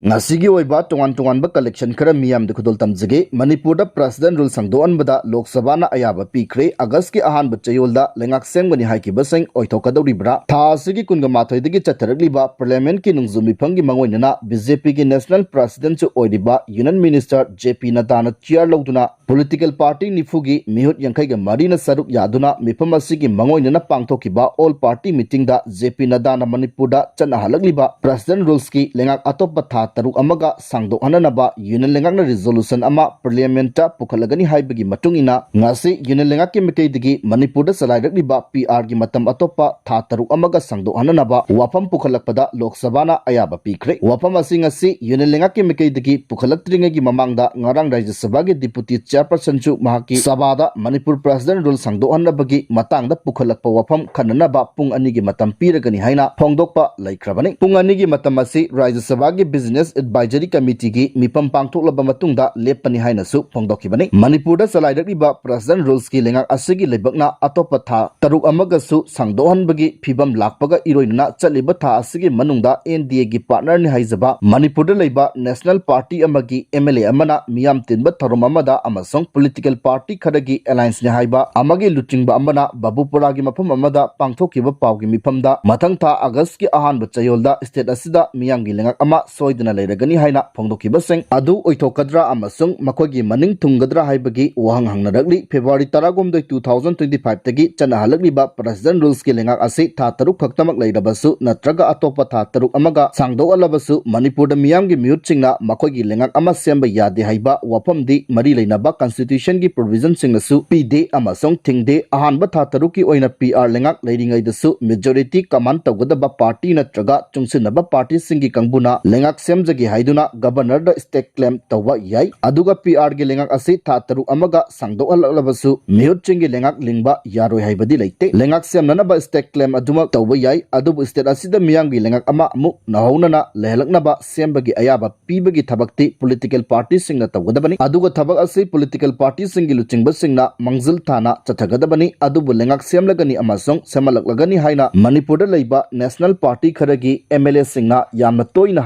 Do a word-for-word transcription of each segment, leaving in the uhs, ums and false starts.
ꯉꯁꯤꯒꯤ ꯑꯣꯏꯕ ꯇꯣꯉꯥꯟ ꯇꯣꯉꯥꯟꯕ collection ꯈꯔ ꯃꯤꯌꯥꯝꯗ ꯈꯨꯗꯣꯜ ꯇꯝꯖꯒꯦ꯫ ꯃꯅꯤꯄꯨꯔꯗ President Rule ꯁꯥꯡꯗꯣꯛꯍꯟꯕꯗ ꯂꯣꯛ ꯁꯚꯥꯅ ꯑꯌꯥꯕ ꯄꯤꯈ꯭ꯔꯦ꯫ ꯑꯥꯒꯁꯀꯤ ꯑꯍꯥꯟꯕ ꯆꯌꯣꯜꯗ ꯂꯩꯉꯥꯛ ꯁꯦꯝꯒꯅꯤ ꯍꯥꯏꯈꯤꯕꯁꯤꯡ ꯑꯣꯏꯊꯣꯛꯀꯗꯧꯔꯤꯕ꯭ꯔꯥ? ꯊꯥ ꯑꯁꯤꯒꯤ ꯀꯨꯟꯒ ꯃꯥꯊꯣꯏꯗꯒꯤ ꯆꯠꯊꯔꯛꯂꯤꯕ Parliamentꯀꯤ ꯅꯣꯡꯖꯨ ꯃꯤꯐꯝꯒꯤ ꯃꯥꯡꯑꯣꯏꯅꯅ BJPꯒꯤ National Presidentꯁꯨ ꯑꯣꯏꯔꯤꯕ Union Minister J P Naddꯥꯅ chair ꯂꯧꯗꯨꯅ political party ꯅꯤꯐꯨꯒꯤ ꯃꯤꯍꯨꯠ ꯌꯥꯡꯈꯩꯒ ꯃꯔꯤꯅ ꯁꯔꯨꯛ ꯌꯥꯗꯨꯅ ꯃꯤꯐꯝ ꯑꯁꯤꯒꯤ ꯃꯥꯡꯑꯣꯏꯅꯅ ꯄꯥꯡꯊꯣꯛꯈꯤꯕ All Party Meetingꯗ J P Naddꯥꯅ ꯃꯅꯤꯄꯨꯔꯗ ꯆꯠꯅꯍꯜꯂꯛꯂꯤꯕ President Rulesꯀꯤ ꯂꯩꯉꯥꯛ ꯑꯇꯣꯞꯄ ꯊꯥ ꯇꯔꯨꯛ ꯑꯃꯒ ꯁꯥꯡꯗꯣꯛꯍꯟꯅꯅꯕ Union ꯂꯩꯉꯥꯛꯅ resolution ꯑꯃ Parliamentꯇ ꯄꯨꯈꯠꯂꯒꯅꯤ ꯍꯥꯏꯕꯒꯤ ꯃꯇꯨꯡ ꯏꯟꯅ, ꯉꯁꯤ Union ꯂꯩꯉꯥꯛꯀꯤ ꯃꯥꯏꯀꯩꯗꯒꯤ ꯃꯅꯤꯄꯨꯔꯗ ꯆꯂꯥꯏꯔꯛꯂꯤꯕ P Rꯒꯤ ꯃꯇꯝ ꯑꯇꯣꯞꯄ ꯊꯥ ꯇꯔꯨꯛ ꯑꯃꯒ ꯁꯥꯡꯗꯣꯛꯍꯟꯅꯅꯕ ꯋꯥꯐꯝ ꯄꯨꯈꯠꯂꯛꯄꯗ ꯂꯣꯛ ꯁꯚꯥꯅ ꯑꯌꯥꯕ ꯄꯤꯈ꯭ꯔꯦ꯫ ꯋꯥꯐꯝ ꯑꯁꯤ ꯉꯁꯤ Union ꯂꯩꯉꯥꯛꯀꯤ ꯃꯥꯏꯀꯩꯗꯒꯤ ꯄꯨꯈꯠꯂꯛꯇ꯭ꯔꯤꯉꯩꯒꯤ ꯃꯃꯥꯡꯗ ꯉꯔꯥꯡ ꯔꯥꯖ꯭ꯌ ꯁꯚꯥꯒꯤ Deputy Chairpersonꯁꯨ ꯃꯍꯥꯛꯀꯤ ꯁꯚꯥꯗ ꯃꯅꯤꯄꯨꯔ President Rule ꯁꯥꯡꯗꯣꯛꯍꯟꯅꯕꯒꯤ ꯃꯇꯥꯡꯗ ꯄꯨꯈꯠꯂꯛꯄ ꯋꯥꯐꯝ ꯈꯟꯅꯅꯕ ꯄꯨꯡ ꯑꯅꯤꯒꯤ ꯃꯇꯝ ꯄꯤꯔꯒꯅꯤ ꯍꯥꯏꯅ ꯐꯣꯡꯗꯣꯛꯄ ꯂꯩꯈ꯭ꯔꯕꯅꯤ꯫ ꯄꯨꯡ ꯑꯅꯤꯒꯤ ꯃꯇꯝ ꯑꯁꯤ ꯔꯥꯖ꯭ꯌ ꯁꯚꯥꯒꯤ Business Advisory Committeeꯒꯤ ꯃꯤꯐꯝ ꯄꯥꯡꯊꯣꯛꯂꯕ ꯃꯇꯨꯡꯗ ꯂꯦꯞꯄꯅꯤ ꯍꯥꯏꯅꯁꯨ ꯐꯣꯡꯗꯣꯛꯈꯤꯕꯅꯤ꯫ ꯃꯅꯤꯄꯨꯔꯗ ꯆꯂꯥꯏꯔꯛꯂꯤꯕ President Rulesꯀꯤ ꯂꯩꯉꯥꯛ ꯑꯁꯤꯒꯤ ꯂꯩꯕꯥꯛꯅ ꯑꯇꯣꯞꯄ ꯊꯥ ꯇꯔꯨꯛ ꯑꯃꯒꯁꯨ ꯁꯥꯡꯗꯣꯛꯍꯟꯕꯒꯤ ꯐꯤꯕꯝ ꯂꯥꯛꯄꯒ ꯏꯔꯣꯏꯅꯅ ꯆꯠꯂꯤꯕ ꯊꯥ ꯑꯁꯤꯒꯤ ꯃꯅꯨꯡꯗ N D Aꯒꯤ partnerꯅꯤ ꯍꯥꯏꯖꯕ ꯃꯅꯤꯄꯨꯔꯗ ꯂꯩꯕ National Party ꯑꯃꯒꯤ M L A ꯑꯃꯅ ꯃꯤꯌꯥꯝ ꯇꯤꯟꯕ ꯊꯧꯔꯝ ꯑꯃꯗ ꯑꯃꯁꯨꯡ political party ꯈꯔꯒꯤ allianceꯅꯤ ꯍꯥꯏꯕ ꯑꯃꯒꯤ ꯂꯨꯆꯤꯡꯕ ꯑꯃꯅ ꯕꯕꯨꯄꯨꯔꯥꯒꯤ ꯃꯐꯝ ꯑꯃꯗ ꯄꯥꯡꯊꯣꯛꯈꯤꯕ ꯄꯥꯎꯒꯤ ꯃꯤꯐꯝꯗ ꯃꯊꯪ ꯊꯥ ꯑꯥꯒꯁꯀꯤ ꯑꯍꯥꯟꯕ ꯆꯌꯣꯜꯗ state ꯑꯁꯤꯗ ꯃꯤꯌꯥꯝꯒꯤ ꯂꯩꯉꯥꯛ ꯑꯃ ꯁꯣꯏꯗꯅ ꯂꯩꯔꯒꯅꯤ ꯍꯥꯏꯅ ꯐꯣꯡꯗꯣꯛꯈꯤꯕꯁꯤꯡ ꯑꯗꯨ ꯑꯣꯏꯊꯣꯛꯀꯗ꯭ꯔꯥ ꯑꯃꯁꯨꯡ ꯃꯈꯣꯏꯒꯤ ꯃꯅꯤꯡ ꯊꯨꯡꯒꯗ꯭ꯔꯥ ꯍꯥꯏꯕꯒꯤ ꯋꯥꯍꯪ ꯍꯪꯅꯔꯛꯂꯤ꯫ February ꯇꯔꯥꯍꯨꯝꯗꯣꯏ, two thousand twenty fiveꯇꯒꯤ ꯆꯠꯅꯍꯜꯂꯛꯂꯤꯕ President Rulesꯀꯤ ꯂꯩꯉꯥꯛ ꯑꯁꯤ ꯊꯥ ꯇꯔꯨꯛ ꯈꯛꯇꯃꯛ ꯂꯩꯔꯕꯁꯨ ꯅꯠꯇ꯭ꯔꯒ ꯑꯇꯣꯞꯄ ꯊꯥ ꯇꯔꯨꯛ ꯑꯃꯒ ꯁꯥꯡꯗꯣꯛꯍꯜꯂꯕꯁꯨ ꯃꯅꯤꯄꯨꯔꯗ ꯃꯤꯌꯥꯝꯒꯤ ꯃꯤꯍꯨꯠꯁꯤꯡꯅ ꯃꯈꯣꯏꯒꯤ ꯂꯩꯉꯥꯛ ꯑꯃ ꯁꯦꯝꯕ ꯌꯥꯗꯦ ꯍꯥꯏꯕ ꯋꯥꯐꯝꯗꯤ ꯃꯔꯤ ꯂꯩꯅꯕ constitutionꯒꯤ provisionꯁꯤꯡꯅꯁꯨ ꯄꯤꯗꯦ ꯑꯃꯁꯨꯡ ꯊꯤꯡꯗꯦ꯫ ꯑꯍꯥꯟꯕ ꯊꯥ ꯇꯔꯨꯛꯀꯤ ꯑꯣꯏꯅ P R ꯂꯩꯉꯥꯛ ꯂꯩꯔꯤꯉꯩꯗꯁꯨ majority command ꯇꯧꯒꯗꯕ party ꯅꯠꯇ꯭ꯔꯒ ꯆꯨꯡꯁꯤꯟꯅꯕ partyꯁꯤꯡꯒꯤ ꯀꯥꯡꯕꯨꯅ ꯂꯩꯉꯥꯛ ꯁꯦꯝꯖꯒꯦ ꯍꯥꯏꯗꯨꯅ Governorꯗ stake claim ꯇꯧꯕ ꯌꯥꯏ꯫ ꯑꯗꯨꯒ P Rꯒꯤ ꯂꯩꯉꯥꯛ ꯑꯁꯤ ꯊꯥ ꯇꯔꯨꯛ ꯑꯃꯒ ꯁꯥꯡꯗꯣꯛꯍꯜꯂꯛꯂꯕꯁꯨ ꯃꯤꯍꯨꯠꯁꯤꯡꯒꯤ ꯂꯩꯉꯥꯛ ꯂꯤꯡꯕ ꯌꯥꯔꯣꯏ ꯍꯥꯏꯕꯗꯤ ꯂꯩꯇꯦ꯫ ꯂꯩꯉꯥꯛ ꯁꯦꯝꯅꯅꯕ stake claim ꯑꯗꯨꯃꯛ ꯇꯧꯕ ꯌꯥꯏ, ꯑꯗꯨꯕꯨ state ꯑꯁꯤꯗ ꯃꯤꯌꯥꯝꯒꯤ ꯂꯩꯉꯥꯛ ꯑꯃ ꯑꯃꯨꯛ ꯅꯧꯍꯧꯅꯅ ꯂꯩꯍꯜꯂꯛꯅꯕ ꯁꯦꯝꯕꯒꯤ ꯑꯌꯥꯕ ꯄꯤꯕꯒꯤ ꯊꯕꯛꯇꯤ political partyꯁꯤꯡꯅ ꯇꯧꯒꯗꯕꯅꯤ꯫ ꯑꯗꯨꯒ ꯊꯕꯛ ꯑꯁꯤ political partyꯁꯤꯡꯒꯤ ꯂꯨꯆꯤꯡꯕꯁꯤꯡꯅ ꯃꯥꯡꯖꯤꯜ ꯊꯥꯅ ꯆꯠꯊꯒꯗꯕꯅꯤ꯫ ꯑꯗꯨꯕꯨ ꯂꯩꯉꯥꯛ ꯁꯦꯝꯂꯒꯅꯤ ꯑꯃꯁꯨꯡ ꯁꯦꯝꯍꯜꯂꯛꯂꯒꯅꯤ ꯍꯥꯏꯅ ꯃꯅꯤꯄꯨꯔꯗ ꯂꯩꯕ National Party ꯈꯔꯒꯤ M L Aꯁꯤꯡꯅ ꯌꯥꯝꯅ ꯇꯣꯏꯅ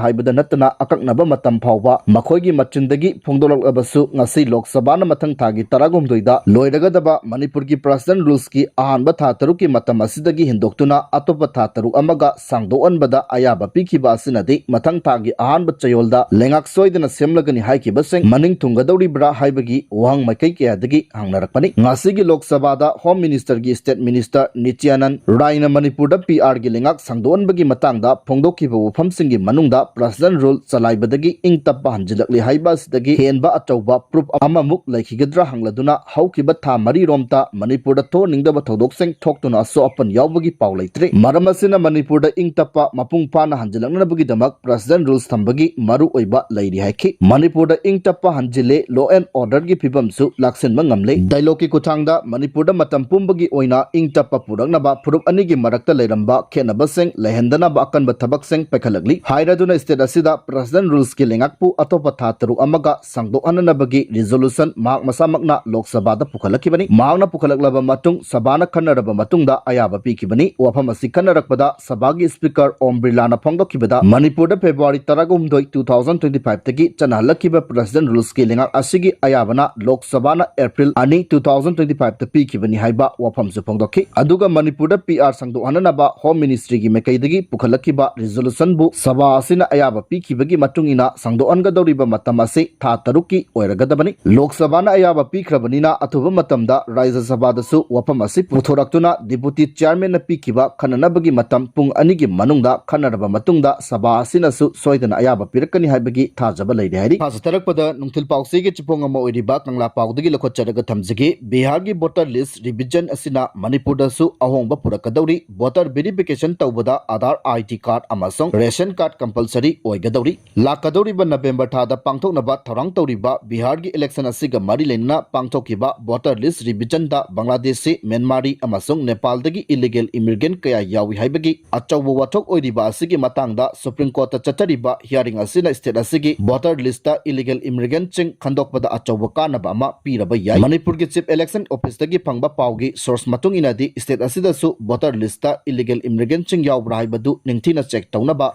ꯍꯥꯏꯕꯗ ꯅꯠꯇꯅ ꯑꯀꯛꯅꯕ ꯃꯇꯝ ꯐꯥꯎꯕ ꯃꯈꯣꯏꯒꯤ ꯃꯆꯤꯟꯗꯒꯤ ꯐꯣꯡꯗꯣꯛꯂꯛꯂꯕꯁꯨ, ꯉꯁꯤ ꯂꯣꯛ ꯁꯚꯥꯅ ꯃꯊꯪ ꯊꯥꯒꯤ ꯇꯔꯥꯍꯨꯝꯗꯣꯏꯗ ꯂꯣꯏꯔꯒꯗꯕ ꯃꯅꯤꯄꯨꯔꯒꯤ ꯄ꯭ꯔꯁꯤꯗꯦꯟ ꯔꯨꯜꯁꯀꯤ ꯑꯍꯥꯟꯕ ꯊꯥ ꯇꯔꯨꯛꯀꯤ ꯃꯇꯝ ꯑꯁꯤꯗꯒꯤ ꯍꯦꯟꯗꯣꯛꯇꯨꯅ ꯑꯇꯣꯞꯄ ꯊꯥ ꯇꯔꯨꯛ ꯑꯃꯒ ꯁꯥꯡꯗꯣꯛꯍꯟꯕꯗ ꯑꯌꯥꯕ ꯄꯤꯈꯤꯕ ꯑꯁꯤꯅꯗꯤ, ꯃꯊꯪ ꯊꯥꯒꯤ ꯑꯍꯥꯟꯕ ꯆꯌꯣꯜꯗ ꯂꯩꯉꯥꯛ ꯁꯣꯏꯗꯅ ꯁꯦꯝꯂꯒꯅꯤ ꯍꯥꯏꯈꯤꯕꯁꯤꯡ ꯃꯅꯤꯡ ꯊꯨꯡꯒꯗꯧꯔꯤꯕ꯭ꯔꯥ ꯍꯥꯏꯕꯒꯤ ꯋꯥꯍꯪ ꯃꯥꯏꯀꯩ ꯀꯌꯥꯗꯒꯤ ꯍꯪꯅꯔꯛꯄꯅꯤ꯫ ꯉꯁꯤꯒꯤ ꯂꯣꯛ ꯁꯚꯥꯗ ꯍꯣꯝ ꯃꯤꯅꯤꯁꯇꯔꯒꯤ ꯁ꯭ꯇꯦꯠ ꯃꯤꯅꯤꯁꯇꯔ ꯅꯤꯇ꯭ꯌꯥꯅꯟ ꯔꯥꯏꯅ ꯃꯅꯤꯄꯨꯔꯗ ꯄꯤ ꯑꯥꯔꯒꯤ ꯂꯩꯉꯥꯛ ꯁꯥꯡꯗꯣꯛꯍꯟꯕꯒꯤ ꯃꯇꯥꯡꯗ ꯐꯣꯡꯗꯣꯛꯈꯤꯕ ꯋꯥꯐꯝꯁꯤꯡꯒꯤ ꯃꯅꯨꯡꯗ ꯄ꯭ꯔꯁꯤꯗꯦꯟ ꯔꯨꯜ ꯆꯂꯥꯏꯕꯗꯒꯤ ꯏꯪ ꯇꯞꯄ ꯍꯟꯖꯤꯜꯂꯛꯂꯤ ꯍꯥꯏꯕ ꯑꯁꯤꯗꯒꯤ ꯍꯦꯟꯕ ꯑꯆꯧꯕ ꯄ꯭ꯔꯨꯐ ꯑꯃꯃꯨꯛ ꯂꯩꯈꯤꯒꯗ꯭ꯔꯥ ꯍꯪꯂꯗꯨꯅ, ꯍꯧꯈꯤꯕ ꯊꯥ ꯃꯔꯤꯔꯣꯝꯇ ꯃꯅꯤꯄꯨꯔꯗ ꯊꯣꯛꯍꯟꯅꯤꯡꯗꯕ ꯊꯧꯗꯣꯛꯁꯤꯡ ꯊꯣꯛꯇꯨꯅ ꯑꯁꯣꯛ ꯑꯄꯟ ꯌꯥꯎꯕꯒꯤ ꯄꯥꯎ ꯂꯩꯇ꯭ꯔꯤ꯫ ꯃꯔꯝ ꯑꯁꯤꯅ ꯃꯅꯤꯄꯨꯔꯗ ꯏꯪ ꯇꯞꯄ ꯃꯄꯨꯡ ꯐꯥꯅ ꯍꯟꯖꯤꯜꯂꯛꯅꯕꯒꯤꯗꯃꯛ ꯄ꯭ꯔꯁꯤꯗꯦꯟ ꯔꯨꯜꯁ ꯊꯝꯕꯒꯤ ꯃꯔꯨ ꯑꯣꯏꯕ ꯂꯩꯔꯤ ꯍꯥꯏꯈꯤ꯫ ꯃꯅꯤꯄꯨꯔꯗ ꯏꯪ ꯇꯞꯄ ꯍꯟꯖꯤꯜꯂꯦ, law and orderꯒꯤ ꯐꯤꯕꯝꯁꯨ ꯂꯥꯛꯁꯤꯟꯕ ꯉꯝꯂꯦ꯫ ꯗꯥꯏꯂꯣꯒꯀꯤ ꯈꯨꯠꯊꯥꯡꯗ ꯃꯅꯤꯄꯨꯔꯗ ꯃꯇꯝ ꯄꯨꯝꯕꯒꯤ ꯑꯣꯏꯅ ꯏꯪ ꯇꯞꯄ ꯄꯨꯔꯛꯅꯕ ꯐꯨꯔꯨꯞ ꯑꯅꯤꯒꯤ ꯃꯔꯛꯇ ꯂꯩꯔꯝꯕ ꯈꯦꯠꯅꯕꯁꯤꯡ ꯂꯩꯍꯟꯗꯅꯕ ꯑꯀꯟꯕ ꯊꯕꯛꯁꯤꯡ ꯄꯥꯏꯈꯠꯂꯛꯂꯤ ꯍꯥꯏꯔꯗꯨꯅ, ꯁ꯭ꯇꯦꯠ ꯑꯁꯤꯗ ꯄ꯭ꯔꯁꯤꯗꯦꯟ ꯔꯨꯜꯁꯀꯤ ꯂꯩꯉꯥꯛꯄꯨ ꯑꯇꯣꯞꯄ ꯊꯥ ꯇꯔꯨꯛ ꯑꯃꯒ ꯁꯥꯡꯗꯣꯛꯍꯟꯅꯅꯕꯒꯤ ꯔꯤꯖꯣꯂꯨꯁꯟ ꯃꯍꯥꯛ ꯃꯁꯥꯃꯛꯅ ꯂꯣꯛ ꯁꯚꯥꯗ ꯄꯨꯈꯠꯂꯛꯈꯤꯕꯅꯤ꯫ ꯃꯍꯥꯛꯅ ꯄꯨꯈꯠꯂꯛꯂꯕ ꯃꯇꯨꯡ ꯁꯚꯥꯅ ꯈꯟꯅꯔꯕ ꯃꯇꯨꯡꯗ ꯑꯌꯥꯕ ꯄꯤꯈꯤꯕꯅꯤ꯫ ꯋꯥꯐꯝ ꯑꯁꯤ ꯈꯟꯅꯔꯛꯄꯗ ꯁꯚꯥꯒꯤ ꯁ꯭ꯄꯤꯀꯔ ꯑꯣꯝ ꯕꯤꯔꯂꯥꯅ ꯐꯣꯡꯗꯣꯛꯈꯤꯕꯗ, ꯃꯅꯤꯄꯨꯔꯗ ꯐꯦꯕ꯭ꯔꯨꯋꯥꯔꯤ ꯇꯔꯥꯍꯨꯝꯗꯣꯏ, two thousand twenty fiveꯇꯒꯤ ꯆꯠꯅꯍꯜꯂꯛꯈꯤꯕ ꯄ꯭ꯔꯁꯤꯗꯦꯟ ꯔꯨꯜꯁꯀꯤ ꯂꯩꯉꯥꯛ ꯑꯁꯤꯒꯤ ꯑꯌꯥꯕꯅ ꯂꯣꯛ ꯁꯚꯥꯅ ꯑꯦꯄ꯭ꯔꯤꯜ ꯑꯅꯤ, two thousand twenty fiveꯇ ꯄꯤꯈꯤꯕꯅꯤ ꯍꯥꯏꯕ ꯋꯥꯐꯝꯁꯨ ꯐꯣꯡꯗꯣꯛꯈꯤ꯫ ꯑꯗꯨꯒ ꯃꯅꯤꯄꯨꯔꯗ ꯄꯤ ꯑꯥꯔ ꯁꯥꯡꯗꯣꯛꯍꯟꯅꯅꯕ ꯍꯣꯝ ꯃꯤꯅꯤꯁꯇ꯭ꯔꯤꯒꯤ ꯃꯥꯏꯀꯩꯗꯒꯤ ꯄꯨꯈꯠꯂꯛꯈꯤꯕ ꯔꯤꯖꯣꯂꯨꯁꯟꯕꯨ ꯁꯚꯥ ꯑꯁꯤꯅ ꯑꯌꯥꯕ ꯄꯤꯈꯤꯕꯒꯤ ꯃꯇꯨꯡ ꯏꯟꯅ ꯁꯥꯡꯗꯣꯛꯍꯟꯒꯗꯧꯔꯤꯕ ꯃꯇꯝ ꯑꯁꯤ ꯊꯥ ꯇꯔꯨꯛꯀꯤ ꯑꯣꯏꯔꯒꯗꯕꯅꯤ꯫ ꯂꯣꯛ ꯁꯚꯥꯅ ꯑꯌꯥꯕ ꯄꯤꯈ꯭ꯔꯕꯅꯤꯅ, ꯑꯊꯨꯕ ꯃꯇꯝꯗ ꯔꯥꯖ꯭ꯌ ꯁꯚꯥꯗꯁꯨ ꯋꯥꯐꯝ ꯑꯁꯤ ꯄꯨꯊꯣꯔꯛꯇꯨꯅ ꯗꯤꯄꯨꯇꯤ ꯆꯤꯌꯥꯔꯃꯦꯟꯅ ꯄꯤꯈꯤꯕ ꯈꯟꯅꯅꯕꯒꯤ ꯃꯇꯝ ꯄꯨꯡ ꯑꯅꯤꯒꯤ ꯃꯅꯨꯡꯗ ꯈꯟꯅꯔꯕ ꯃꯇꯨꯡꯗ ꯁꯚꯥ ꯑꯁꯤꯅꯁꯨ ꯁꯣꯏꯗꯅ ꯑꯌꯥꯕ ꯄꯤꯔꯛꯀꯅꯤ ꯍꯥꯏꯕꯒꯤ ꯊꯥꯖꯕ ꯂꯩꯔꯦ ꯍꯥꯏꯔꯤ꯫ ꯊꯥꯖ ꯇꯥꯔꯛꯄꯗ ꯅꯨꯡꯊꯤꯜ ꯄꯥꯎꯆꯦꯒꯤ ꯆꯤꯐꯣꯡ ꯑꯃ ꯑꯣꯏꯔꯤꯕ ꯀꯪꯂꯥ ꯄꯥꯎꯗꯒꯤ ꯂꯧꯈꯠꯆꯔꯒ ꯊꯝꯖꯒꯦ꯫ ꯕꯤꯍꯥꯔꯒꯤ ꯚꯣꯇꯔ ꯂꯤꯁ ꯔꯤꯚꯤꯖꯟ ꯑꯁꯤꯅ ꯃꯅꯤꯄꯨꯔꯗꯁꯨ ꯑꯍꯣꯡꯕ ꯄꯨꯔꯛꯀꯗꯧꯔꯤ꯫ ꯚꯣꯇꯔ ꯚꯦꯔꯤꯐꯤꯀꯦꯁꯟ ꯇꯧꯕꯗ ꯑꯥꯙꯥꯔ, ꯑꯥꯏ ꯗꯤ ꯀꯥꯔꯗ ꯑꯃꯁꯨꯡ ꯔꯦꯁꯟ ꯀꯥꯔꯗ ꯀꯝꯄꯜꯁꯔꯤ ꯑꯣꯏꯒꯗꯧꯔꯤ꯫ ꯂꯥꯛꯀꯗꯧꯔꯤꯕ ꯅꯕꯦꯝꯕꯔ ꯊꯥꯗ ꯄꯥꯡꯊꯣꯛꯅꯕ ꯊꯧꯔꯥꯡ ꯇꯧꯔꯤꯕ ꯕꯤꯍꯥꯔꯒꯤ ꯏꯂꯦꯛꯁꯟ ꯑꯁꯤꯒ ꯃꯔꯤ ꯂꯩꯅꯅ ꯄꯥꯡꯊꯣꯛꯈꯤꯕ ꯚꯣꯇꯔ ꯂꯤꯁ ꯔꯤꯚꯤꯖꯟꯗ ꯕꯪꯒ꯭ꯂꯥꯗꯦꯁꯤ, ꯃ꯭ꯌꯥꯟꯃꯥꯔꯤ ꯑꯃꯁꯨꯡ ꯅꯦꯄꯥꯜꯗꯒꯤ ꯏꯂꯤꯒꯦꯜ ꯏꯃꯤꯒ꯭ꯔꯦꯟ ꯀꯌꯥ ꯌꯥꯎꯏ ꯍꯥꯏꯕꯒꯤ ꯑꯆꯧꯕ ꯋꯥꯊꯣꯛ ꯑꯣꯏꯔꯤꯕ ꯑꯁꯤꯒꯤ ꯃꯇꯥꯡꯗ ꯁꯨꯄ꯭ꯔꯤꯝ ꯀꯣꯔꯠꯇ ꯆꯠꯊꯔꯤꯕ ꯍꯤꯌꯥꯔꯤꯡ ꯑꯁꯤꯅ ꯁ꯭ꯇꯦꯠ ꯑꯁꯤꯒꯤ ꯚꯣꯇꯔ ꯂꯤꯁꯇ ꯏꯂꯤꯒꯦꯜ ꯏꯃꯤꯒ꯭ꯔꯦꯟꯁꯤꯡ ꯈꯟꯗꯣꯛꯄꯗ ꯑꯆꯧꯕ ꯀꯥꯟꯅꯕ ꯑꯃ ꯄꯤꯔꯕ ꯌꯥꯏ꯫ ꯃꯅꯤꯄꯨꯔꯒꯤ ꯆꯤꯐ ꯏꯂꯦꯛꯁꯟ ꯑꯣꯐꯤꯁꯇꯒꯤ ꯐꯪꯕ ꯄꯥꯎꯒꯤ ꯁꯣꯔꯁ ꯃꯇꯨꯡ ꯏꯟꯅꯗꯤ, ꯁ꯭ꯇꯦꯠ ꯑꯁꯤꯗꯁꯨ ꯚꯣꯇꯔ ꯂꯤꯁꯇ ꯏꯂꯤꯒꯦꯜ ꯏꯃꯤꯒ꯭ꯔꯦꯟꯁꯤꯡ ꯌꯥꯎꯕ꯭ꯔꯥ ꯍꯥꯏꯕꯗꯨ ꯅꯤꯡꯊꯤꯅ ꯆꯦꯛ ꯇꯧꯅꯕ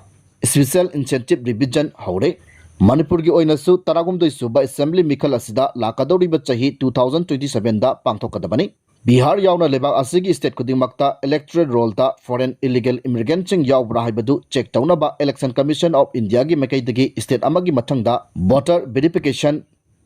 Special Incentive Revision ꯍꯧꯔꯦ꯫ ꯃꯅꯤꯄꯨꯔꯒꯤ ꯑꯣꯏꯅꯁꯨ ꯇꯔꯥꯍꯨꯝꯗꯣꯏ ꯁꯨꯕ Assembly ꯃꯤꯈꯜ ꯑꯁꯤꯗ ꯂꯥꯛꯀꯗꯧꯔꯤꯕ ꯆꯍꯤ two thousand twenty seven ꯗ ꯄꯥꯡꯊꯣꯛꯀꯗꯕꯅꯤ꯫ ꯕꯤꯍꯥꯔ ꯌꯥꯎꯅ ꯂꯩꯕꯥꯛ ꯑꯁꯤꯒꯤ state ꯈꯨꯗꯤꯡꯃꯛꯇ electoral roll ꯗ foreign illegal immigrant ꯁꯤꯡ ꯌꯥꯎꯕ꯭ꯔꯥ ꯍꯥꯏꯕꯗꯨ check ꯇꯧꯅꯕ Election Commission of India ꯒꯤ ꯃꯥꯏꯀꯩꯗꯒꯤ state ꯑꯃꯒꯤ ꯃꯊꯪꯗ voter verification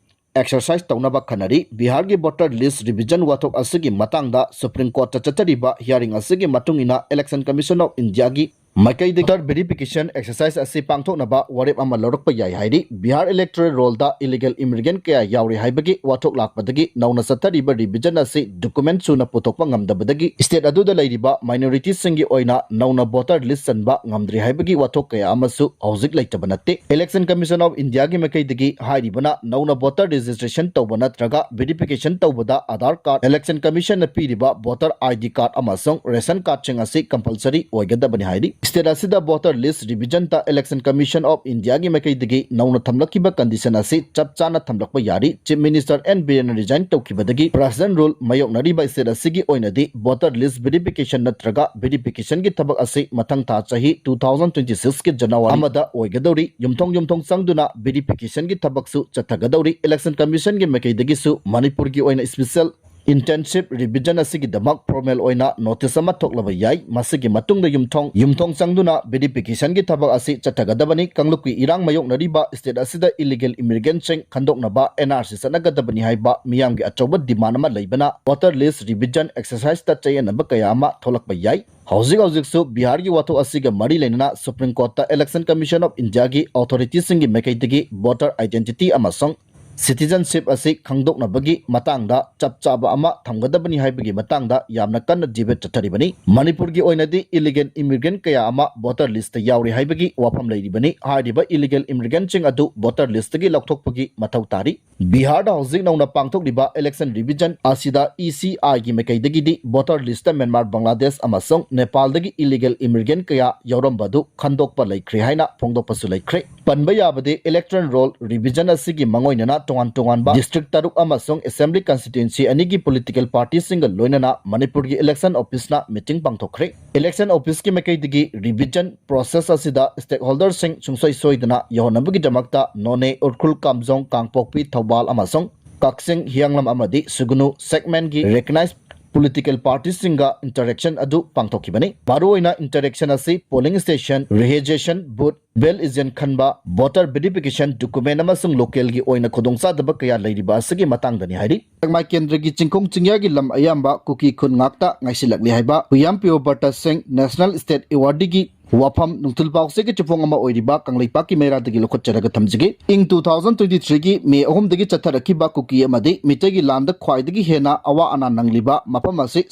exercise ꯇꯧꯅꯕ ꯈꯟꯅꯔꯤ꯫ ꯕꯤꯍꯥꯔꯒꯤ voter list revision ꯋꯥꯊꯣꯛ ꯑꯁꯤꯒꯤ ꯃꯇꯥꯡꯗ Supreme Court ꯇ ꯆꯠꯊꯔꯤꯕ hearing ꯑꯁꯤꯒꯤ ꯃꯇꯨꯡ ꯏꯟꯅ Election Commission of India ꯒꯤ ꯃꯥꯏꯀꯩꯗꯒꯤ voter verification exercise ꯑꯁꯤ ꯄꯥꯡꯊꯣꯛꯅꯕ ꯋꯥꯔꯦꯞ ꯑꯃ ꯂꯧꯔꯛꯄ ꯌꯥꯏ ꯍꯥꯏꯔꯤ꯫ ꯕꯤꯍꯥꯔ electoral roll ꯗ illegal immigrant ꯀꯌꯥ ꯌꯥꯎꯔꯤ ꯍꯥꯏꯕꯒꯤ ꯋꯥꯊꯣꯛ ꯂꯥꯛꯄꯗꯒꯤ ꯅꯧꯅ ꯆꯠꯊꯔꯤꯕ revision ꯑꯁꯤ document ꯁꯨꯅ ꯄꯨꯊꯣꯛꯄ ꯉꯝꯗꯕꯗꯒꯤ state ꯑꯗꯨꯗ ꯂꯩꯔꯤꯕ minority ꯁꯤꯡꯒꯤ ꯑꯣꯏꯅ ꯅꯧꯅ voter list ꯆꯟꯕ ꯉꯝꯗ꯭ꯔꯤ ꯍꯥꯏꯕꯒꯤ ꯋꯥꯊꯣꯛ ꯀꯌꯥ ꯑꯃꯁꯨ ꯍꯧꯖꯤꯛ ꯂꯩꯇꯕ ꯅꯠꯇꯦ꯫ Election Commission of India ꯒꯤ ꯃꯥꯏꯀꯩꯗꯒꯤ ꯍꯥꯏꯔꯤꯕꯅ ꯅꯧꯅ voter registration ꯇꯧꯕ ꯅꯠꯇ꯭ꯔꯒ verification ꯇꯧꯕꯗ Aadhaar card, Election Commission ꯅ ꯄꯤꯔꯤꯕ voter ID card ꯑꯃꯁꯨꯡ ration card ꯁꯤꯡ ꯑꯁꯤ compulsory ꯑꯣꯏꯒꯗꯕꯅꯤ ꯍꯥꯏꯔꯤ꯫ State ꯑꯁꯤꯗ voter list revision the Election Commission of India ꯒꯤ ꯃꯥꯏꯀꯩꯗꯒꯤ ꯅꯧꯅ ꯊꯝꯂꯛꯈꯤꯕ condition ꯑꯁꯤ ꯆꯞ ꯆꯥꯅ ꯊꯝꯂꯛꯄ ꯌꯥꯔꯤ꯫ Chief Minister N Biren ꯅ resign ꯇꯧꯈꯤꯕꯗꯒꯤ President rule ꯃꯥꯌꯣꯛꯅꯔꯤꯕ state ꯑꯁꯤꯒꯤ ꯑꯣꯏꯅꯗꯤ voter list verification ꯅꯠꯇ꯭ꯔꯒ verification ꯒꯤ ꯊꯕꯛ ꯑꯁꯤ ꯃꯊꯪ ꯊꯥ ꯆꯍꯤ two thousand twenty six ꯀꯤ January ꯑꯃꯗ ꯑꯣꯏꯒꯗꯧꯔꯤ꯫ ꯌꯨꯝꯊꯣꯡ ꯌꯨꯝꯊꯣꯡ ꯆꯪꯗꯨꯅ verification ꯒꯤ ꯊꯕꯛꯁꯨ ꯆꯠꯊꯒꯗꯧꯔꯤ꯫ Election Commission ꯒꯤ ꯃꯥꯏꯀꯩꯗꯒꯤꯁꯨ ꯃꯅꯤꯄꯨꯔꯒꯤ ꯑꯣꯏꯅ Special Incentive Revision ꯑꯁꯤꯒꯤꯗꯃꯛ formal ꯑꯣꯏꯅ notice ꯑꯃ ꯊꯣꯛꯂꯕ ꯌꯥꯏ꯫ ꯃꯁꯤꯒꯤ ꯃꯇꯨꯡꯗ ꯌꯨꯝꯊꯣꯡ ꯌꯨꯝꯊꯣꯡ ꯆꯪꯗꯨꯅ verification ꯒꯤ ꯊꯕꯛ ꯑꯁꯤ ꯆꯠꯊꯒꯗꯕꯅꯤ꯫ ꯀꯥꯡꯂꯨꯞꯀꯤ ꯏꯔꯥꯡ ꯃꯥꯌꯣꯛꯅꯔꯤꯕ state ꯑꯁꯤꯗ illegal immigrant ꯁꯤꯡ ꯈꯟꯗꯣꯛꯅꯕ N R C ꯆꯠꯅꯒꯗꯕꯅꯤ ꯍꯥꯏꯕ ꯃꯤꯌꯥꯝꯒꯤ ꯑꯆꯧꯕ demand ꯑꯃ ꯂꯩꯕꯅ voter list revision exercise ꯇ ꯆꯌꯦꯠꯅꯕ ꯀꯌꯥ ꯑꯃ ꯊꯣꯛꯂꯛꯄ ꯌꯥꯏ꯫ ꯍꯧꯖꯤꯛ ꯍꯧꯖꯤꯛꯁꯨ ꯕꯤꯍꯥꯔꯒꯤ ꯋꯥꯊꯣꯛ ꯑꯁꯤꯒ ꯃꯔꯤ ꯂꯩꯅꯅ Supreme Court ꯇ Election Commission of India ꯒꯤ authority ꯁꯤꯡꯒꯤ ꯃꯥꯏꯀꯩꯗꯒꯤ voter identity ꯑꯃꯁꯨꯡ citizenship ꯑꯁꯤ ꯈꯪꯗꯣꯛꯅꯕꯒꯤ ꯃꯇꯥꯡꯗ ꯆꯞ ꯆꯥꯕ ꯑꯃ ꯊꯝꯒꯗꯕꯅꯤ ꯍꯥꯏꯕꯒꯤ ꯃꯇꯥꯡꯗ ꯌꯥꯝꯅ ꯀꯟꯅ debate ꯆꯠꯊꯔꯤꯕꯅꯤ꯫ ꯃꯅꯤꯄꯨꯔꯒꯤ ꯑꯣꯏꯅꯗꯤ illegal immigrant ꯀꯌꯥ ꯑꯃ voter list ꯇ ꯌꯥꯎꯔꯤ ꯍꯥꯏꯕꯒꯤ ꯋꯥꯐꯝ ꯂꯩꯔꯤꯕꯅꯤ꯫ ꯍꯥꯏꯔꯤꯕ illegal immigrant ꯁꯤꯡ ꯑꯗꯨ voter list ꯇꯒꯤ ꯂꯧꯊꯣꯛꯄꯒꯤ ꯃꯊꯧ ꯇꯥꯔꯤ꯫ ꯕꯤꯍꯥꯔꯗ ꯍꯧꯖꯤꯛ ꯅꯧꯅ ꯄꯥꯡꯊꯣꯛꯂꯤꯕ election revision ꯑꯁꯤꯗ E C I ꯒꯤ ꯃꯥꯏꯀꯩꯗꯒꯤꯗꯤ voter list ꯇ ꯃ꯭ꯌꯥꯟꯃꯥꯔ, ꯕꯪꯒ꯭ꯂꯥꯗꯦꯁ ꯑꯃꯁꯨꯡ ꯅꯦꯄꯥꯜꯗꯒꯤ illegal immigrant ꯀꯌꯥ ꯌꯥꯎꯔꯝꯕ ꯑꯗꯨ ꯈꯟꯗꯣꯛꯄ ꯂꯩꯈ꯭ꯔꯦ ꯍꯥꯏꯅ ꯐꯣꯡꯗꯣꯛꯄꯁꯨ ꯂꯩꯈ꯭ꯔꯦ꯫ ꯄꯟꯕ ꯌꯥꯕꯗꯤ electoral roll revision ꯑꯁꯤꯒꯤ ꯃꯥꯡꯑꯣꯏꯅꯅ ꯇꯣꯉꯥꯟ ꯇꯣꯉꯥꯟꯕ district ꯇꯔꯨꯛ ꯑꯃꯁꯨꯡ assembly constituency ꯑꯅꯤꯒꯤ political partyꯁꯤꯡꯒ ꯂꯣꯏꯅꯅ ꯃꯅꯤꯄꯨꯔꯒꯤ election officeꯅ meeting ꯄꯥꯡꯊꯣꯛꯈ꯭ꯔꯦ꯫ Election officeꯀꯤ ꯃꯥꯏꯀꯩꯗꯒꯤ revision process ꯑꯁꯤꯗ stakeholderꯁꯤꯡ ꯁꯨꯡꯁꯣꯏ ꯁꯣꯏꯗꯅ ꯌꯧꯍꯟꯅꯕꯒꯤꯗꯃꯛꯇ ꯅꯣꯅꯦ, ꯎꯈ꯭ꯔꯨꯜ, ꯀꯥꯝꯖꯣꯡ, ꯀꯥꯡꯄꯣꯛꯄꯤ, ꯊꯧꯕꯥꯜ ꯑꯃꯁꯨꯡ ꯀꯛꯆꯤꯡ, ꯍꯤꯌꯥꯡꯂꯝ ꯑꯃꯗꯤ ꯁꯨꯒꯅꯨ segmentꯀꯤ recognized political partyꯁꯤꯡꯒ interaction ꯑꯗꯨ ꯄꯥꯡꯊꯣꯛꯈꯤꯕꯅꯤ꯫ ꯃꯔꯨꯑꯣꯏꯅ interaction ꯑꯁꯤ polling station, registration booth, ballot ꯏꯖꯦꯟ ꯈꯟꯕ, voter verification document ꯑꯃꯁꯨꯡ localꯒꯤ ꯑꯣꯏꯅ ꯈꯨꯗꯣꯡꯆꯥꯗꯕ ꯀꯌꯥ ꯂꯩꯔꯤꯕ ꯑꯁꯤꯒꯤ ꯃꯇꯥꯡꯗꯅꯤ ꯍꯥꯏꯔꯤ꯫ ꯁꯦꯛꯃꯥꯏ ꯀꯦꯟꯗ꯭ꯔꯒꯤ ꯆꯤꯡꯈꯣꯡ ꯆꯤꯡꯌꯥꯒꯤ ꯂꯝ ꯑꯌꯥꯝꯕ ꯀꯨꯀꯤ ꯈꯨꯟ ꯉꯥꯛꯇ ꯉꯥꯏꯁꯤꯜꯂꯛꯂꯤ ꯍꯥꯏꯕ ꯍꯨꯌꯥꯝ ꯄꯤꯌꯣ ꯕꯔꯇ ꯁꯤꯡ National State Awardꯒꯤ ꯋꯥꯐꯝ ꯅꯨꯡꯊꯤꯜ ꯄꯥꯎꯆꯦꯒꯤ ꯆꯨꯐꯣꯡ ꯑꯃ ꯑꯣꯏꯔꯤꯕ ꯀꯪꯂꯩꯄꯥꯛꯀꯤ ꯃꯩꯔꯥꯗꯒꯤ ꯂꯧꯈꯠꯆꯔꯒ ꯊꯝꯖꯒꯦ꯫ ꯏꯪ two thousand twenty threeꯒꯤ ꯃꯦ ꯑꯍꯨꯝꯗꯒꯤ ꯆꯠꯊꯔꯛꯈꯤꯕ ꯀꯨꯀꯤ ꯑꯃꯗꯤ ꯃꯤꯇꯩꯒꯤ ꯂꯥꯟꯗ ꯈ꯭ꯋꯥꯏꯗꯒꯤ ꯍꯦꯟꯅ ꯑꯋꯥ ꯑꯅꯥ ꯅꯪꯂꯤꯕ ꯃꯐꯝ ꯑꯁꯤ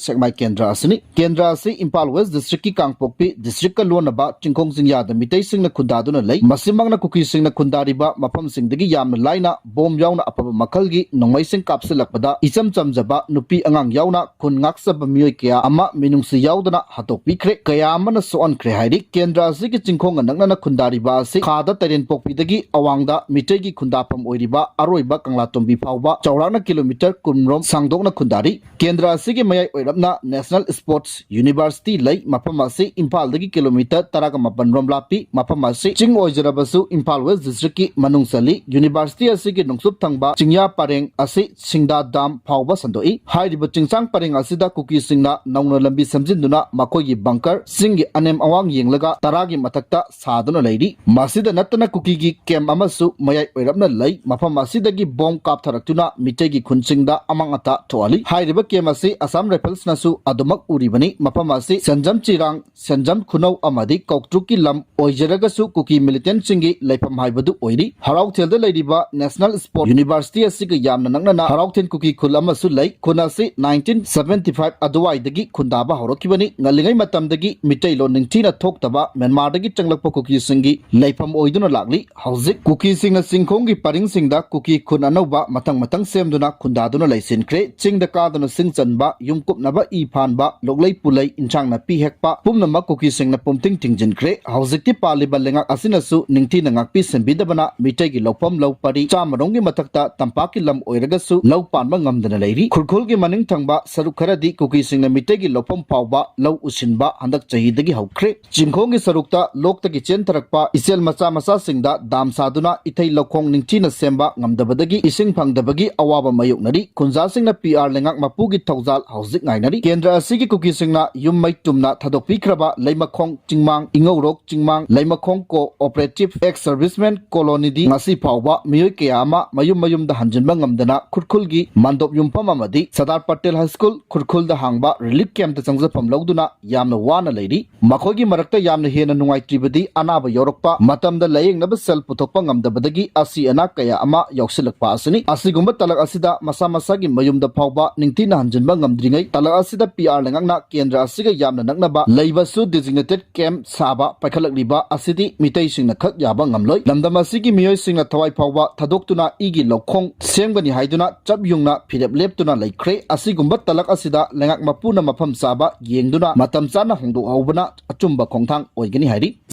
ꯁꯦꯛꯃꯥꯏ ꯀꯦꯟꯗ꯭ꯔ ꯑꯁꯤꯅꯤ꯫ ꯀꯦꯟꯗ꯭ꯔ ꯑꯁꯤ ꯏꯝꯐꯥꯜ West districtꯀꯤ ꯀꯥꯡꯄꯣꯛꯄꯤ districtꯀ ꯂꯣꯟꯅꯕ ꯆꯤꯡꯈꯣꯡ ꯆꯤꯡꯌꯥꯗ ꯃꯤꯇꯩꯁꯤꯡꯅ ꯈꯨꯟꯗꯥꯗꯨꯅ ꯂꯩ꯫ ꯃꯁꯤꯃꯛꯅ ꯀꯨꯀꯤꯁꯤꯡꯅ ꯈꯨꯟꯗꯥꯔꯤꯕ ꯃꯐꯝꯁꯤꯡꯗꯒꯤ ꯌꯥꯝꯅ ꯂꯥꯏꯅ bomb ꯌꯥꯎꯅ ꯑꯐꯕ ꯃꯈꯜꯒꯤ ꯅꯣꯡꯃꯩꯁꯤꯡ ꯀꯥꯞꯁꯤꯜꯂꯛꯄꯗ ꯏꯆꯝ ꯆꯝꯖꯕ ꯅꯨꯄꯤ ꯑꯉꯥꯡ ꯌꯥꯎꯅ ꯈꯨꯟ ꯉꯥꯛꯆꯕ ꯃꯤꯑꯣꯏ ꯀꯌꯥ ꯑꯃ ꯃꯤꯅꯨꯡꯁꯤ ꯌꯥꯎꯗꯅ ꯍꯥꯠꯇꯣꯛꯄꯤꯈ꯭ꯔꯦ, ꯀꯌꯥ ꯑꯃꯅ ꯁꯣꯛꯍꯟꯈ꯭ꯔꯦ ꯍꯥꯏꯔꯤ꯫ ꯀꯦꯟꯗ꯭ꯔ ꯑꯁꯤꯒꯤ ꯆꯤꯡꯈꯣꯡꯒ ꯅꯛꯅꯅ ꯈꯨꯟꯗꯥꯔꯤꯕ ꯑꯁꯤ ꯈꯥꯗ ꯇꯔꯦꯟꯄꯣꯛꯄꯤꯗꯒꯤ ꯑꯋꯥꯡꯗ ꯃꯤꯇꯩꯒꯤ ꯈꯨꯟꯗꯥꯐꯝ ꯑꯣꯏꯔꯤꯕ ꯑꯔꯣꯏꯕ ꯀꯪꯂꯥꯇꯣꯝꯕꯤ ꯐꯥꯎꯕ ꯆꯥꯎꯔꯥꯛꯅ kilometre ꯀꯨꯟꯔꯣꯝ ꯁꯥꯡꯗꯣꯛꯅ ꯈꯨꯟꯗꯥꯔꯤ꯫ ꯀꯦꯟꯗ꯭ꯔ ꯑꯁꯤꯒꯤ ꯃꯌꯥꯏ ꯑꯣꯏꯔꯞꯅ National Sports University ꯂꯩ꯫ ꯃꯐꯝ ꯑꯁꯤ ꯏꯝꯐꯥꯜꯗꯒꯤ kilometre ꯇꯔꯥꯒ ꯃꯥꯄꯟ ꯔꯣꯝ ꯂꯥꯞꯄꯤ꯫ ꯃꯐꯝ ꯑꯁꯤ ꯆꯤꯡ ꯑꯣꯏꯖꯔꯕꯁꯨ ꯏꯝꯐꯥꯜ West districtꯀꯤ ꯃꯅꯨꯡ ꯆꯜꯂꯤ꯫ University ꯑꯁꯤꯒꯤ ꯅꯣꯡꯆꯨꯞ ꯊꯪꯕ ꯆꯤꯡꯌꯥ ꯄꯔꯦꯡ ꯑꯁꯤ ꯁꯤꯡꯗꯥ dam ꯐꯥꯎꯕ ꯁꯟꯗꯣꯛꯏ꯫ ꯍꯥꯏꯔꯤꯕ ꯆꯤꯡꯁꯥꯡ ꯄꯔꯦꯡ ꯑꯁꯤꯗ ꯀꯨꯀꯤꯁꯤꯡꯅ ꯅꯧꯅ ꯂꯝꯕꯤ ꯁꯦꯝꯖꯤꯟꯗꯨꯅ ꯃꯈꯣꯏꯒꯤ bunker ꯆꯤꯡꯒꯤ ꯑꯅꯦꯝ ꯑꯋꯥꯡ ꯌꯦꯡꯂꯒ ꯇꯔꯥꯒꯤ ꯃꯊꯛꯇ ꯁꯥꯗꯨꯅ ꯂꯩꯔꯤ꯫ ꯃꯁꯤꯗ ꯅꯠꯇꯅ ꯀꯨꯀꯤꯒꯤ camp ꯑꯃꯁꯨ ꯃꯌꯥꯏ ꯑꯣꯏꯔꯞꯅ ꯂꯩ꯫ ꯃꯐꯝ ꯑꯁꯤꯗꯒꯤ bomb ꯀꯥꯞꯊꯔꯛꯇꯨꯅ ꯃꯤꯇꯩꯒꯤ ꯈꯨꯟꯁꯤꯡꯗ ꯑꯃꯥꯡ ꯑꯇꯥ ꯊꯣꯛꯍꯜꯂꯤ꯫ ꯍꯥꯏꯔꯤꯕ camp ꯑꯁꯤ Assam Riflesꯅꯁꯨ ꯑꯗꯨꯃꯛ ꯎꯔꯤꯕꯅꯤ꯫ ꯃꯐꯝ ꯑꯁꯤ ꯁꯦꯟꯖꯝ ꯆꯤꯔꯥꯡ, ꯁꯦꯟꯖꯝ ꯈꯨꯅꯧ ꯑꯃꯗꯤ ꯀꯧꯇ꯭ꯔꯨꯛꯀꯤ ꯂꯝ ꯑꯣꯏꯖꯔꯒꯁꯨ ꯀꯨꯀꯤ militantꯁꯤꯡꯒꯤ ꯂꯩꯐꯝ ꯍꯥꯏꯕꯗꯨ ꯑꯣꯏꯔꯤ꯫ ꯍꯔꯥꯎꯊꯦꯜꯗ ꯂꯩꯔꯤꯕ National Sport University ꯑꯁꯤꯒ ꯌꯥꯝꯅ ꯅꯛꯅꯅ ꯍꯔꯥꯎꯊꯦꯜ ꯀꯨꯀꯤ ꯈꯨꯜ ꯑꯃꯁꯨ ꯂꯩ꯫ ꯈꯨꯟ ꯑꯁꯤ nineteen seventy five ꯑꯗꯨꯋꯥꯏꯗꯒꯤ ꯈꯨꯟꯗꯥꯕ ꯍꯧꯔꯛꯈꯤꯕꯅꯤ꯫ ꯉꯜꯂꯤꯉꯩ ꯃꯇꯝꯗꯒꯤ ꯃꯤꯇꯩꯂꯣꯟ ꯅꯤꯡꯊꯤꯅ ꯊꯣꯛꯇꯕ ꯃ꯭ꯌꯥꯟꯃꯥꯔꯗꯒꯤ ꯆꯪꯂꯛꯄ ꯀꯨꯀꯤꯁꯤꯡꯒꯤ ꯂꯩꯐꯝ ꯑꯣꯏꯗꯨꯅ ꯂꯥꯛꯂꯤ꯫ ꯍꯧꯖꯤꯛ ꯀꯨꯀꯤꯁꯤꯡꯅ ꯆꯤꯡꯈꯣꯡꯒꯤ ꯄꯔꯤꯡꯁꯤꯡꯗ ꯀꯨꯀꯤ ꯈꯨꯟ ꯑꯅꯧꯕ ꯃꯊꯪ ꯃꯊꯪ ꯁꯦꯝꯗꯨꯅ ꯈꯨꯟꯗꯥꯗꯨꯅ ꯂꯩꯁꯤꯟꯈ꯭ꯔꯦ꯫ ꯆꯤꯡꯗ ꯀꯥꯗꯨꯅ ꯁꯤꯡ ꯆꯟꯕ, ꯌꯨꯝ ꯀꯨꯞꯅꯕ ꯏ ꯐꯥꯟꯕ, ꯂꯣꯛꯂꯩ ꯄꯨꯂꯩ, ꯏꯟꯁꯥꯡ ꯅꯥꯄꯤ ꯍꯦꯛꯄ ꯄꯨꯝꯅꯃꯛ ꯀꯨꯀꯤꯁꯤꯡꯅ ꯄꯨꯝꯊꯤꯡ ꯊꯤꯡꯖꯤꯟꯈ꯭ꯔꯦ꯫ ꯍꯧꯖꯤꯛꯇꯤ ꯄꯥꯜꯂꯤꯕ ꯂꯩꯉꯥꯛ ꯑꯁꯤꯅꯁꯨ ꯅꯤꯡꯊꯤꯅ ꯉꯥꯛꯄꯤ ꯁꯦꯟꯕꯤꯗꯕꯅ ꯃꯤꯇꯩꯒꯤ ꯂꯧꯐꯝ ꯂꯧ ꯄꯔꯤ ꯆꯥꯝꯃ ꯔꯣꯝꯒꯤ ꯃꯊꯛꯇ ꯇꯝꯄꯥꯛꯀꯤ ꯂꯝ ꯑꯣꯏꯔꯒꯁꯨ ꯂꯧ ꯄꯥꯟꯕ ꯉꯝꯗꯅ ꯂꯩꯔꯤ꯫ ꯈꯨꯔꯈꯨꯜꯒꯤ ꯃꯅꯤꯡ ꯊꯪꯕ ꯁꯔꯨꯛ ꯈꯔꯗꯤ ꯀꯨꯀꯤꯁꯤꯡꯅ ꯃꯤꯇꯩꯒꯤ ꯂꯧꯐꯝ ꯐꯥꯎꯕ ꯂꯧ ꯎꯁꯤꯟꯕ ꯍꯟꯗꯛ ꯆꯍꯤꯗꯒꯤ ꯍꯧꯈ꯭ꯔꯦ꯫ ꯆꯤꯡꯈꯣꯡꯒꯤ ꯁꯔꯨꯛꯇ ꯂꯣꯛꯇꯒꯤ ꯆꯦꯟꯊꯔꯛꯄ ꯏꯆꯦꯜ ꯃꯆꯥ ꯃꯆꯥꯁꯤꯡꯗ ꯗꯥꯝ ꯁꯥꯗꯨꯅ ꯏꯊꯩ ꯂꯧꯈꯣꯡ ꯅꯤꯡꯊꯤꯅ ꯁꯦꯝꯕ ꯉꯝꯗꯕꯗꯒꯤ ꯏꯁꯤꯡ ꯐꯪꯗꯕꯒꯤ ꯑꯋꯥꯕ ꯃꯥꯌꯣꯛꯅꯔꯤ꯫ ꯈꯨꯟꯖꯥꯁꯤꯡꯅ ꯄꯤ ꯑꯥꯔ ꯂꯩꯉꯥꯛ ꯃꯄꯨꯒꯤ ꯊꯧꯖꯥꯜ ꯍꯧꯖꯤꯛ ꯉꯥꯏꯅꯔꯤ꯫ ꯀꯦꯟꯗ꯭ꯔ ꯑꯁꯤꯒꯤ ꯀꯨꯀꯤꯁꯤꯡꯅ ꯌꯨꯝ ꯃꯩ ꯇꯨꯝꯅ ꯊꯥꯗꯣꯛꯄꯤꯈ꯭ꯔꯕ ꯂꯩꯃꯈꯣꯡ ꯆꯤꯡꯃꯥꯡ, ꯏꯉꯧꯔꯣꯛ ꯆꯤꯡꯃꯥꯡ, ꯂꯩꯃꯈꯣꯡ ꯀꯣ ꯑꯣꯄꯔꯦꯇꯤꯚ ꯑꯦꯛꯁ ꯁꯔꯚꯤꯁꯃꯦꯟ ꯀꯣꯂꯣꯅꯤꯗꯤ ꯉꯁꯤ ꯐꯥꯎꯕ ꯃꯤꯑꯣꯏ ꯀꯌꯥ ꯑꯃ ꯃꯌꯨꯝ ꯃꯌꯨꯝꯗ ꯍꯟꯖꯤꯟꯕ ꯉꯝꯗꯅ ꯈꯨꯔꯈꯨꯜꯒꯤ ꯃꯥꯟꯗꯣꯞ ꯌꯨꯝꯐꯝ ꯑꯃꯗꯤ ꯁꯔꯗꯥꯔ ꯄꯇꯦꯜ ꯍꯥꯏ ꯁ꯭ꯀꯨꯜ ꯈꯨꯔꯈꯨꯜꯗ ꯍꯥꯡꯕ ꯔꯤꯂꯤꯐ ꯀꯦꯝꯞꯇ ꯆꯪꯖꯐꯝ ꯂꯧꯗꯨꯅ ꯌꯥꯝꯅ ꯋꯥꯅ ꯂꯩꯔꯤ꯫ ꯃꯈꯣꯏꯒꯤ ꯃꯔꯛꯇ ꯌꯥꯝꯅ ꯍꯦꯟꯅ ꯅꯨꯡꯉꯥꯏꯇ꯭ꯔꯤꯕꯗꯤ ꯑꯅꯥꯕ ꯌꯥꯎꯔꯛꯄ, ꯃꯇꯝꯗ ꯂꯥꯌꯦꯡꯅꯕ ꯁꯦꯜ ꯄꯨꯊꯣꯛꯄ ꯉꯝꯗꯕꯗꯒꯤ ꯑꯁꯤ ꯑꯅꯥ ꯀꯌꯥ ꯑꯃ ꯌꯥꯎꯁꯤꯜꯂꯛꯄ ꯑꯁꯤꯅꯤ꯫ ꯑꯁꯤꯒꯨꯝꯕ ꯇꯂꯛ ꯑꯁꯤꯗ ꯃꯁꯥ ꯃꯁꯥꯒꯤ ꯃꯌꯨꯝꯗ ꯐꯥꯎꯕ ꯅꯤꯡꯊꯤꯅ ꯍꯟꯖꯤꯟꯕ ꯉꯝꯗ꯭ꯔꯤꯉꯩ ꯇꯂꯛ ꯑꯁꯤꯗ ꯄꯤ ꯑꯥꯔ ꯂꯩꯉꯥꯛꯅ ꯀꯦꯟꯗ꯭ꯔ ꯑꯁꯤꯒ ꯌꯥꯝꯅ ꯅꯛꯅꯕ ꯂꯩꯕꯁꯨ ꯗꯤꯖꯤꯒꯅꯦꯇꯦꯗ ꯀꯦꯝꯞ ꯁꯥꯕ ꯄꯥꯏꯈꯠꯂꯛꯂꯤꯕ ꯑꯁꯤꯗꯤ ꯃꯤꯇꯩꯁꯤꯡꯅ ꯈꯛ ꯌꯥꯕ ꯉꯝꯂꯣꯏ꯫ ꯂꯝꯗꯝ ꯑꯁꯤꯒꯤ ꯃꯤꯑꯣꯏꯁꯤꯡꯅ ꯊꯋꯥꯏ ꯐꯥꯎꯕ ꯊꯥꯗꯣꯛꯇꯨꯅ ꯏꯒꯤ ꯂꯧꯈꯣꯡ ꯁꯦꯝꯒꯅꯤ ꯍꯥꯏꯗꯨꯅ ꯆꯞ ꯌꯨꯡꯅ ꯐꯤꯔꯦꯞ ꯂꯦꯞꯇꯨꯅ ꯂꯩꯈ꯭ꯔꯦ꯫ ꯑꯁꯤꯒꯨꯝꯕ ꯇꯂꯛ ꯑꯁꯤꯗ ꯂꯩꯉꯥꯛ ꯃꯄꯨꯅ ꯃꯐꯝ ꯆꯥꯕ ꯌꯦꯡꯗꯨꯅ ꯃꯇꯝ ꯆꯥꯅ ꯍꯣꯡꯗꯣꯛꯍꯧꯕꯅ ꯑꯆꯨꯝꯕ ꯈꯣꯡꯊꯥꯡ ꯑꯣꯏꯒꯅꯤ ꯍꯥꯏꯔꯤ꯫